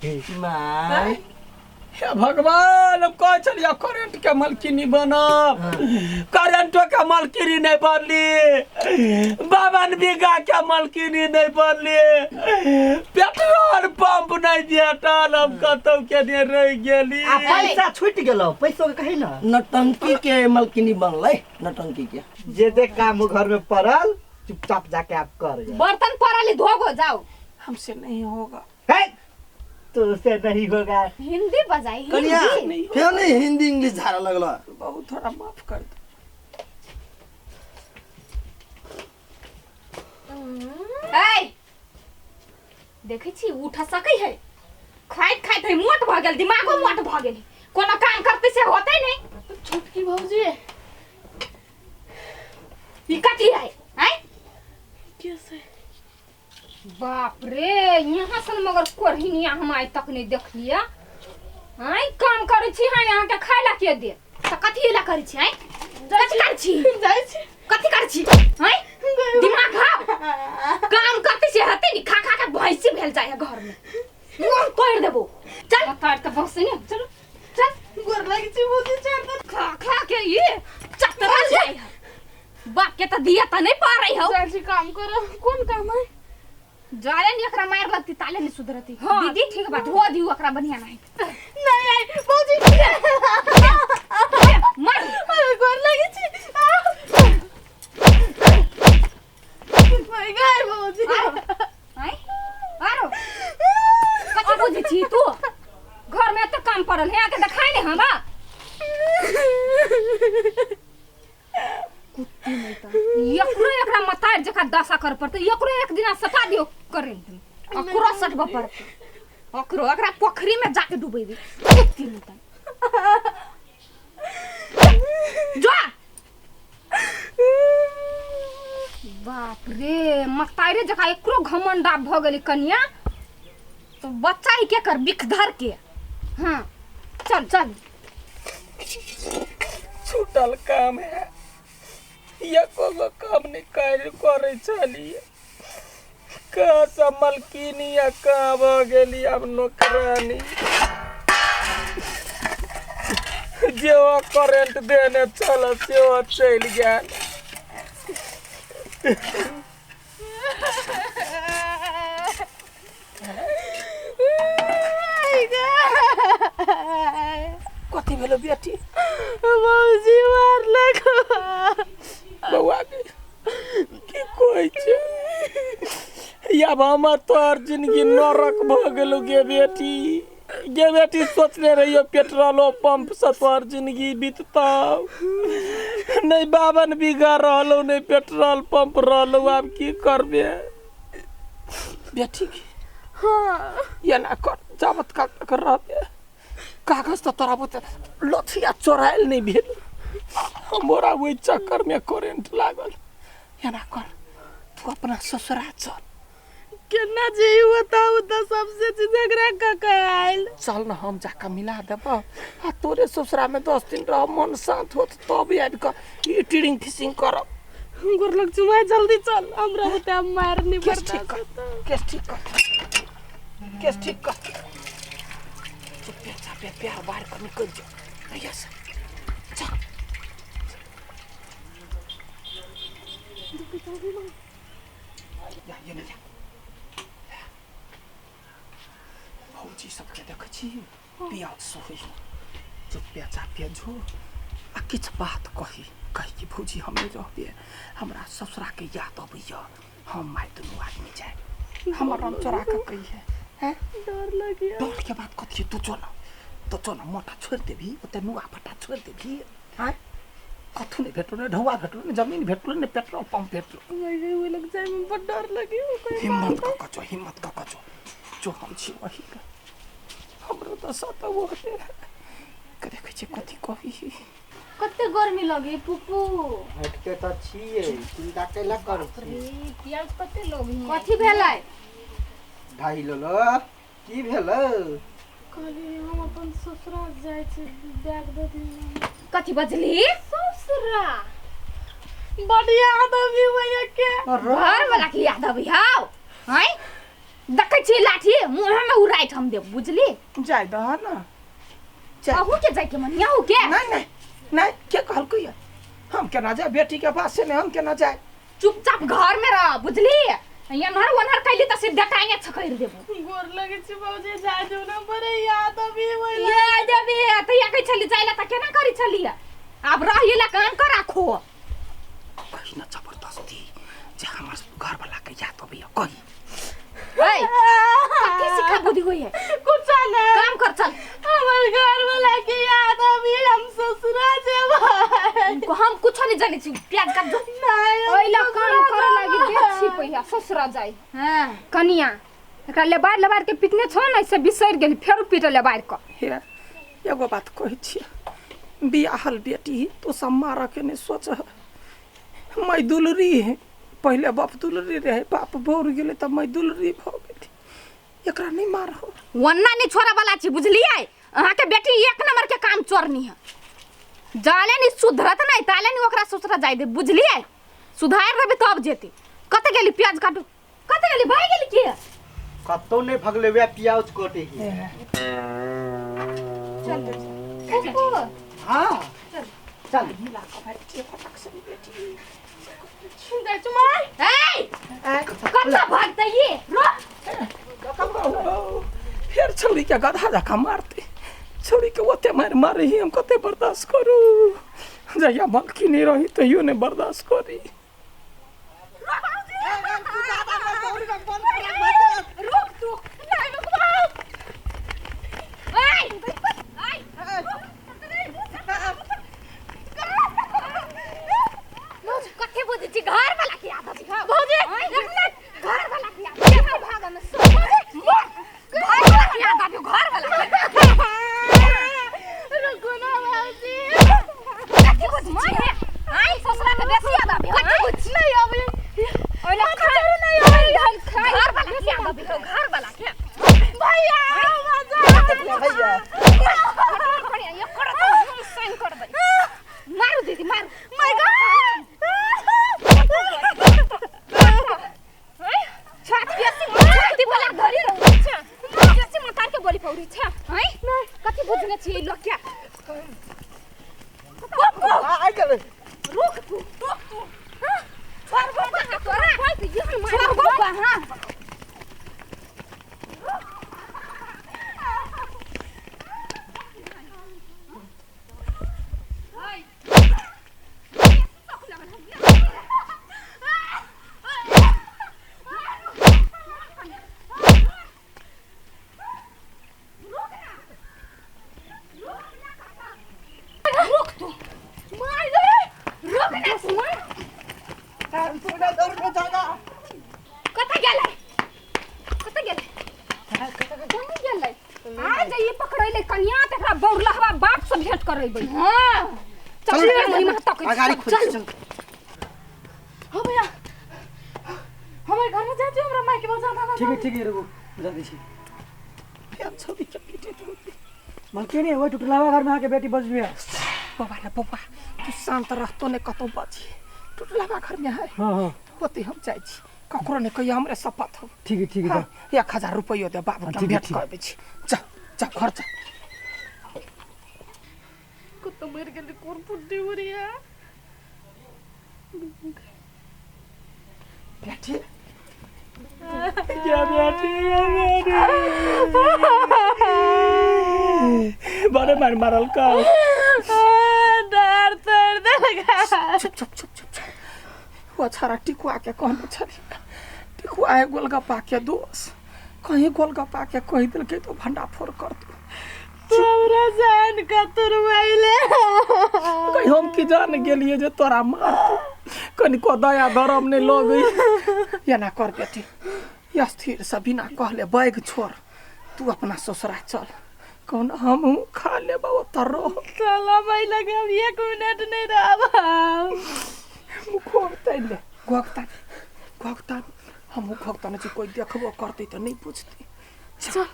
माय हे भगवान, हम कहै छलियै करेंट के मलकिनी बनब, करेंटो के मलकिनी नहि बनली, 52 बीघा के मलकिनी नहि बनली, पेट्रोल पंप नहि भेटल, हम कतौ के ने रहि गेली। आ पैसा छूटि गेलो, पैसो के कही ना। नौटंकी के मलकिनी बनलै, नौटंकी के। जे जे काम घर में पड़ल चुपचाप जाके आप कर जा। बर्तन पड़ल धोगो जाओ। हमसे नहीं होगा। है तो से नहीं होगा। हिंदी बजाई। कनिया हिंदी फेर नहीं हिंदी इंग्लिश झाड़ा लगल। बहुत थोड़ा माफ कर दो। ए देखै छी उठ सकै है, खाइत खाइत है मोट भऽ गेल, दिमागो मोट भऽ गेल, कोनो काम करते से होतै नहीं। छोटकी भौजी ई कथी है? आँय कैसे? बाप रे, यहाँ सन मगर कोढ़िनिया हम आइ तक नहीं देखलिए। आँय काम करै छी हाँ, अहाँके खाय ला के दे तऽ कथी ला करै छी? आँय कथी करै छी? जाइ छी। कथी करै छी? आँय दिमाग खाओ, काम करते से हेतै नी, खा खा के भैंसी भेल जाइ है घर में, मुँह तोड़ि देबो। चल तार तऽ बस ने, चल चल। गोर लागि छी भौजी, छोड़ दे। खा खा के ये चतरल जाइ है, बाप के तऽ दिया तऽ नहीं पा रही हो। जाइ छी काम करऽ। कोन काम है? जाले नहीं एकरा मार लगती ताले नहीं सुधरती। हाँ। दीदी ठीक बा, धो दियो एकरा बढ़िया नहीं। नहीं आई भौजी। मार। अरे गोर लागि छी। my God भौजी। आय आरो कथी बुझै छी तू? घर में एते काम पड़ल है, आके देखाय नहीं हमरा। कुत्ती नहीं त एकरो एकरा मतार जका दशा कर पड़तै, एकरो एक दिना सटा दियो करेंट में, अकरो सटबऽ पड़तै, अकरो एकरा पोखरी में जाके डुबेबै। कुत्ती नहीं त जो। बाप रे, मतारे जका एकरो घमंडा भऽ गेलै कनिया, तो बच्चा ही के कर बिखधर के। हाँ चल चल। छूटल काम है, एको गो काम नहीं कर करै छलियै, कहाँ से मलकिनी आ कहाँ भऽ गेली आब नौकरानी। जे ओ करेंट देने छल सेहो चलि गेल। कथी भेलो बेटी? भौजी मारलक। बौआ के की कहै छै? आब हमर तोहर जिंदगी नरक भऽ गेलो गे बेटी, गे बेटी। सोचने रहियो पेट्रोलो पंप से तोहर जिंदगी बीततौ, नहीं 52 बीघा रहलो, नहीं पेट्रोल पंप रहलो, आब की करबे बेटी? हाँ एना कर, जाबत काल तक रहबे कागज तऽ तोरा बुते लथिया चोरायल नहि भेल, हमरा ओहि चक्करमे करेंट लागल। एना कर, तू अपना ससुरा चल। केना जे बताउ तऽ सबसे झगड़ा कऽ के आयल। चल न, हम जाकऽ मिला देबऽ आ तोरे ससुरामे 10 दिन रह, मन शांत होत तब आबि कऽ ई टिरिंग फिशिंग करब। गोर लग चुमाय, जल्दी चल, हमरा बुते आब मार नहीं केस ठीक बर्दाश्त कर। होता। केस ठीक कर, केस ठीक कर, चुप्पे चापे प्यार बाहर कऽ निकलि जो भैया से। चल या, ये नहीं जा। भौजी सबके देखै छी पियाज सोहै, चुप्पे चापे जो आ किछु बात कही, कही कि भौजी हम नहि रहबै, हमरा ससुराके याद अबैया, हम माय दुनू आदमी जाए, हमर रंग चोरा कऽ कहिए हैं। डर लगिया। डर के बात कथी? तू जो न, तो जो न, मोटा छोड़ि देबही, ओते नुआ फटा छोड़ि देबही। आँय कथू नहि भेटलो, नहि ढौआ भेटलो, नहि जमीन भेटलो, नहि पेट्रोल पंप भेटलो। ओहि लग जाय में बड़ डर लगी। हिम्मत कऽ कऽ जो, हिम्मत कऽ कऽ जो, जो हम छी वही के हमरो दशा तऽ ओहने है के। देखै छियै कथी कही। कते गर्मी लगे पुपू। हटके तऽ छियै, चिंता कैला करै छी? रे प्याज कते लोग। कथी भेलै? ढाई लेलो, की भेलै? कहली हम अपन ससुराल जाइ छी, बैग दऽ दियौ। कथी बजली? ससुरा बड़ याद अबी भैया के। घर वाला के याद अबै हौ? हैं देखै छी लाठी मुँह में उड़ाइत हम देब बुझली जाय दह ना जाय। अहू के जाय के मन अहू के नहीं नहीं नहीं के कहलकै ये हम केना जाय बेटी के बात से नहीं हम केना जाय चुपचाप घर में रह बुझली एनहर ओनहर कैली त सीधा टांगे छकैर देबो गोर लगे छी बाबूजी जा जो ना बड़े याद अभी वही ये देबी त या कहै छली जाइला त केना करी छली आब रहिला काम कर राखो कही ना जबरदस्ती जे हमर घर वाला के याद अबैया कही ए कथी सिखा बुद्धि होई है कुछ ना काम कर चल हमर घर वाला के याद अभी हम ससुरा जेबै हम कुछो नहीं जानै छी प्याज काट जो नहीं हम ओइला काम ससुरा करे लागी जेबै। देख छी पहिया ससुरा जाई हां कनिया एकरा लेबार लेबार के पिटने छो ने से बिसरि गेली फेरो पीट लेबार क हे एगो बात कहै छियै बियाहल बेटी तो सब मारऽ के नहि सोच मैं दुलरी है पहिले बाप दुलरी रहे बाप बौर गेलै तऽ मैं दुलरी भऽ गेली एकरा नहि मारहो ओन्ना नहीं छोड़ा वाला छी बुझलियै अहाँ के बेटी एक नंबर के काम चोरनी है जाले नहीं सुधरत नहीं ताले नहीं ओकरा ससुरा जाय दे बुझलियै सुधार देबै तब जेती कत गेली प्याज काटू कत गेली भाग गेली के कतौ नहीं भगले वे प्याज कटे ही चल फूफू हाँ चल जाइ छी माय ए कत भागतै ये रुक फेर छौड़ीके गधा जकाँ मारतै छौड़ीके ओते मारि मारै ही हम कते बर्दाश्त करू जहिया मलकिनी रही तहियो नहि बर्दाश्त करी रुक तू नहीं रुक ए कथे बुझै छी घर वाला के आदत छै भौजी घर वाला के आदत छै भाग में सो घर वाला के आदत छै घर वाला रुको ना बाबूजी कथी बुझ छी आई ससुरा के बेसी आदत छै कथी बुझ नहीं अभी ओइला खा नहीं घर वाला के आदत छै घर वाला के भैया मजा भैया ये कर तो हम साइन कर दे मारू दीदी मारू my God छाती बेसी छाती वाला धरी रहू छा बेसी मतार के बोली पौरी छा हैं कथी बुझने छी लोग क्या पप्पू आई गेलै रुक तू रुक तू हां छोड़ बा तोरा छोड़ बा हां रुक तू मार दे रुक ना सुन कत गेलै कत गेलै कहाँ गेलै आ जाइए पकड़ैले कनिया तकरा बौरलहवा बाप से भेंट करेबै हां चल महिमा तक अगाडि खोल चल चल हो भैया हमारे घर में जाती हमरा माय के बजा दादा ठीक है ठीक है रुको बुझा दै छी फेर छौड़ीके पीटैत रहतै मलकिनी वही टुटलावा घर में आके बेटी बजबी है बौआ रे बौआ तू शान्त रहतो ने कतौ बची टुटलावा घर में है हाँ हाँ ओते हम जाइ छी ककरो नहि कहियो हमरे शपथ हो ठीक है ठीक है हाँ, 1000 रुपैयो दे बाबू के हम ठीक है, भेंट ठीक। करबै छी जा जा घर जा कुत्ता मर गेलै कोन पुड्डी उड़िया बेटी क्या बेटी बड़े मार मारल का डर तोड़ देलक चुप चुप चुप चुप चुप वो छाड़ा टिकुआ के कहने छली टिकुआ है गोलगप्पा के दोष कहीं गोलगप्पा के कहि देलकै तो भंडाफोड़ कर दू तोरा जान का तुरवैले कहीं हम की जान गेलिए जे तोरा मारतौ कनिको दया धरम नहि लगै एना कर बेटी स्थिर से बिना कहले बैग छोड़ तू अपना ससुरा चल कौन हमहूँ खा लेब ओतऽ रह साला भाई लगे हम एक मिनट नहीं रहब घोघतै ले घोघता घोघता हमहूँ घोघता नहि छी कोइ देखबो करतै तऽ नहि बुझतै चल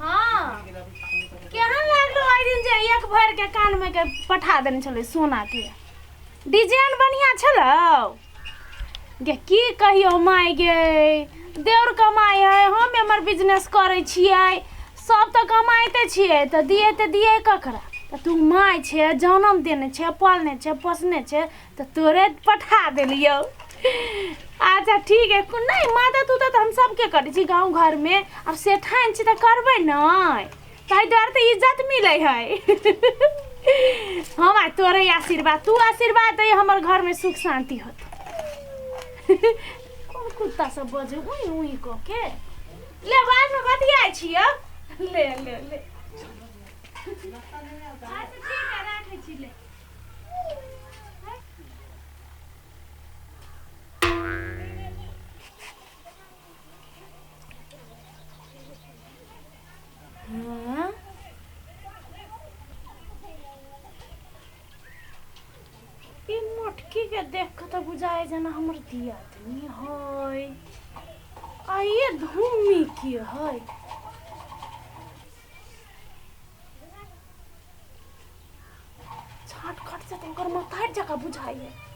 हाँ केहन लागलो ओहि दिन जे एक भरि के कान में के पठा देने छलै सोना के डिजाइन बढ़िया छलौ गे की कहियो माय गे देवर कमाइ है, हम एमहर बिजनेस करै छियै, सब तऽ कमाइते छियै, तऽ दियै तऽ दियै ककरा? तऽ तू माय छै, जनम देने छै, पालने छै, पोसने छै, तऽ तोरे पठा देलियौ। अच्छा ठीक है, नहि मदद उदद हम सबके करै छी गाँव घरमे। आब सेठानि छी तऽ करबै नहि, ताहि दुआरे तऽ इज्जत मिलै है। हम आ तोरे आशीर्वाद, तू आशीर्वाद दे हमर घरमे सुख शान्ति होत। कोन कुत्ता सब बजे उई उई कऽ के? ले, बादमे बतियाइ छियौ। ले ले ले, अच्छा ठीक है, राखै छी। ले। हाँ? ई मोटकी के देख के तऽ बुझाइ जेना हमर दियादनी है, आ ये धूमी के है? छाट खट से तऽ ओकर मतारि जकाँ बुझाइ है।